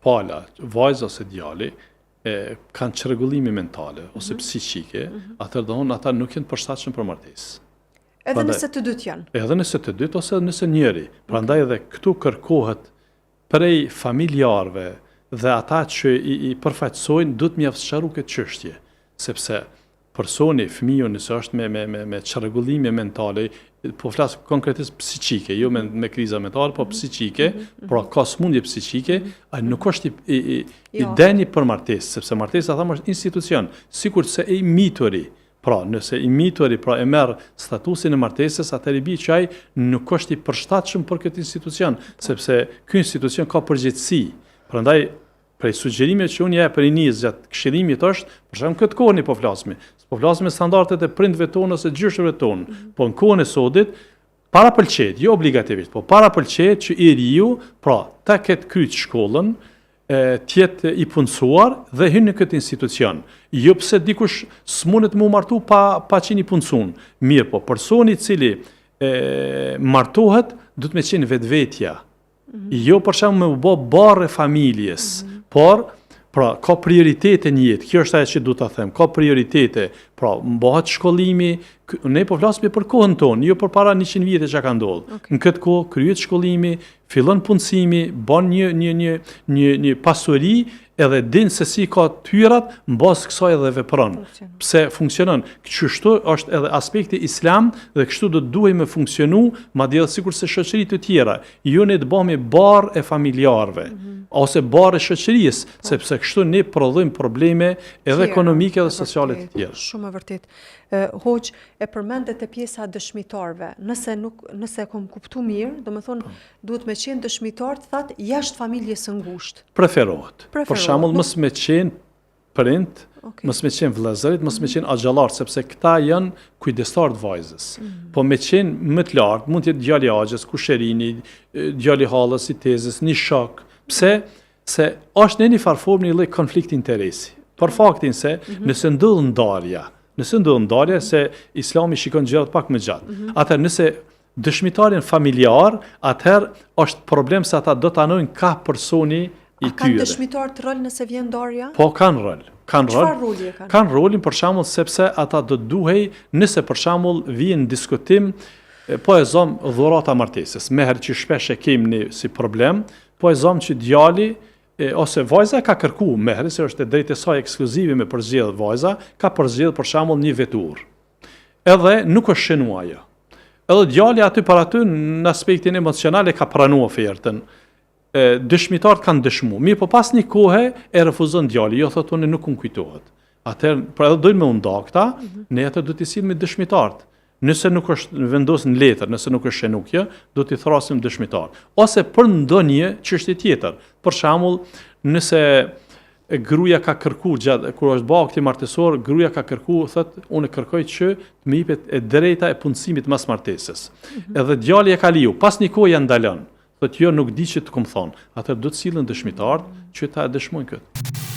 Pala, vajza ose djali, e, kanë çrregullime mentale ose mm -hmm. psiqike, mm -hmm. atëherë domethënë ata nuk janë të përshtatshëm për martesë. Edhe Prandaj, nëse të dytë janë. Edhe nëse të dytë ose nëse njëri. Prandaj edhe këtu kërkohet prej familjarëve dhe ata që i, i përfaqësojnë duhet me jau sqaru këtë çështje, sepse personi, fëmiu nëse është me me me me çrregullime mentale, po flas konkretisht psiqike, jo me me kriza mentale, po mhm. psiqike, mm -hmm. pra ka sëmundje psiqike, mm -hmm. ai nuk është i i i, i jo. denjë për martesë, sepse martesa thamë është institucion, sikurse i mituri, Pra, nëse i mituri pra e merr statusin e martesës, atëherë i bie që ai nuk është i përshtatshëm për këtë institucion, sepse ky institucion ka përgjegjësi. Prandaj Prej sugjerimeve që unë jap rinisë gjatë këshillimit është, për shembull këtë kohë ne po flasim, s'po flasim me standardet e prindve tonë ose gjyshërve tonë, mm -hmm. po në kohën e sodit parapëlqehet, jo obligativisht, po parapëlqehet që i riu, pra, ta ketë kryt shkollën, e, të jetë i punësuar dhe hyn në këtë institucion. Jo pse dikush s'mundet me u martu pa, pa qenë i punësun. Mirëpo, personi i cili e, martohet, duhet me qenë vetvetja. Mm -hmm. Jo për shembull me u bë barrë e familjes, mm -hmm. por pra ka prioritete në jetë. Kjo është ajo që du ta them. Ka prioritete. Pra mbahet shkollimi, ne po flasim për kohën tonë, jo për para 100 vite çka ka ndodhur. Okay. Në këtë kohë kryhet shkollimi, fillon punësimi, bën një një një një një pasuri edhe din se si ka të hyrat, në bazë kësaj edhe vepron. Pse funksionon? Kështu është edhe aspekti islam dhe kështu do të duhej me funksionu, madje edhe sikurse shoqëri të tjera. Jo ne të bëhemi barrë e familjarëve mm -hmm. ose barrë e shoqërisë, po. sepse kështu ne prodhojmë probleme edhe ekonomike dhe sociale të tjera. Shumë e vërtetë. Hoxhë, e përmendët te pjesa e dëshmitarëve. Nëse nuk nëse e kom kuptu mirë, domethënë po. duhet me qenë dëshmitarët thatë jashtë familjes së ngushtë. Preferohet. Preferohet. Për shembull, mos me qenë prind, okay. mos me qenë vëllezërit, mos me mhm. qenë axhallarët, sepse këta janë kujdestarë të vajzës. Mm -hmm. Po me qenë më të lartë, mund të jetë djali i axhës, kusherini, djali i hallës, i tezës, një shok. Pse? Se është në një farë formë një lloj konflikt interesi. Për faktin se mm -hmm. nëse ndodh ndarja, nëse ndodh ndarja se Islami shikon gjërat pak më gjatë. Mm -hmm. Atëherë nëse dëshmitarët janë familjarë, atëherë është problem se ata do të anojnë ka personi i tyre. A kanë dëshmitarët rol nëse vjen ndarja? Po, kanë rol. Kanë rol. Çfarë roli e kanë? Kanë rolin për shembull sepse ata do të duhej nëse për shembull vjen në diskutim po e zëm dhurata e martesës, mehri që shpesh e kemi ne si problem, po e zëm që djali e, ose vajza ka kërku mehri, se është e drejtë e saj ekskluzive me përzgjedh vajza, ka përzgjedh për shembull një veturë. Edhe nuk është shënu ajo. Edhe djali aty për aty në aspektin emocional e ka pranu ofertën. E, dëshmitarët kanë dëshmu. Mirëpo pas një kohe e refuzon djali, jo thotë unë nuk më kujtohet. Atëherë, pra edhe dojnë me u nda këta, mm -hmm. ne atë do t'i sillim dëshmitarët. Nëse nuk është vendos në letër, nëse nuk është shënu kjo, do t'i thrasim dëshmitarët. Ose për ndonjë çështje tjetër. Për shembull, nëse gruaja ka kërku gjatë kur është bë akti martesor, gruaja ka kërku, thotë, unë kërkoj që të më jepet e drejta e punësimit mas martesës. Mm -hmm. Edhe djali e ka leju, pas një kohë ja ndalon. Thotë, jo, nuk di që të kom thonë. Atëherë do të sillen dëshmitarët që ta dëshmojnë këtë.